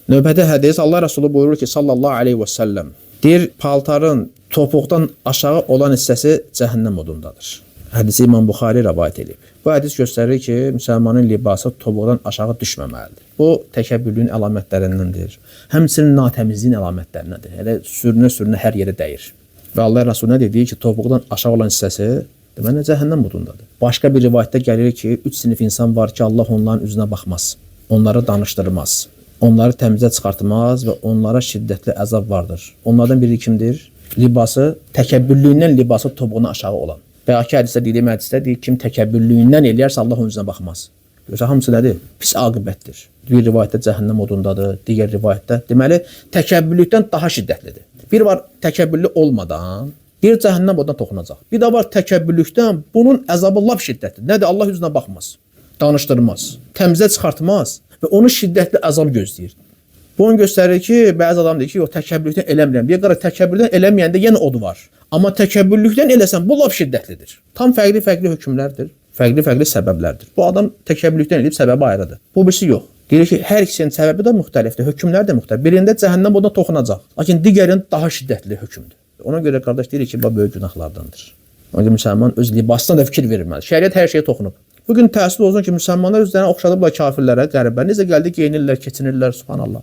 Növbəti hədis Allah Rəsulu buyurur ki, sallallahu aleyhi və səlləm, deyir, paltarın topuqdan aşağı olan hissəsi cəhənnəm odundadır. Hədisi İmam Buxari rəvayət edib. Bu hədis göstərir ki, müsəlmanın libası topuqdan aşağı düşməməlidir. Bu təkəbbürlüyün əlamətlərindəndir. Həmçinin natəmizliyin əlamətlərindəndir. Elə sürünə-sürünə hər yerə dəyir. Və Allah Rəsuluna dediyi ki, topuqdan aşağı olan hissəsi deməli cəhənnəm odundadır. Başqa bir rivayətdə gəlir ki, üç sinif insan var ki, Allah onların üzünə baxmaz. Onları danışdırmaz. Onları təmizə çıxartmaz və onlara şiddətli əzab vardır. Onlardan biri kimdir? Libası, təkəbbürlüyündən libası topuğuna aşağı olan. Bayaqki hədisdə dediyim hədisdə deyir, kim təkəbbürlüyündən eləyərsə Allah onun üzünə baxmaz. Görürsən, hamısı nədir? Pis aqibətdir. Bir rivayətdə cəhənnəm odundadır, digər rivayətdə. Deməli, təkəbbürlükdən daha şiddətlidir. Bir var təkəbbürlü olmadan, bir cəhənnəm oduna toxunacaq. Bir də var təkəbbürlükdən bunun əzabı lap şiddətlidir. Nədir? Allah üzünə baxmaz, danışdırmaz, təmizə çıxartmaz və onu şiddətli əzab gözləyir. Bu onu göstərir ki, bəzi adam deyir ki, yox təkəbbürlükdən eləmirəm. Bir qara təkəbbürdən eləməyəndə yenə od var. Amma təkəbbürlükdən eləsən bu lap şiddətlidir. Tam fərqli-fərqli hökmlərdir. Fərqli-fərqli səbəblərdir. Bu adam təkəbbürlükdən eləyib səbəbi ayrıdır. Bu birisi yox. Deyir ki, hər ikisinin səbəbi də müxtəlifdir, hökmlər də müxtəlif. Birində cəhənnəm oduna toxunacaq, lakin digərinin daha şiddətli hökmdür. Ona görə qardaş deyir ki, bu böyük günahlardandır. Ona görə müsəlman öz libasına da fikir verməlidir. Şəriət hər şeyə toxunub. Bugün təəssüf olsun ki, müsəlmanlar özlərini oxşadıblar kafirlərə, qərbə. Necə gəldi geyinirlər, keçinirlər, subhanallah.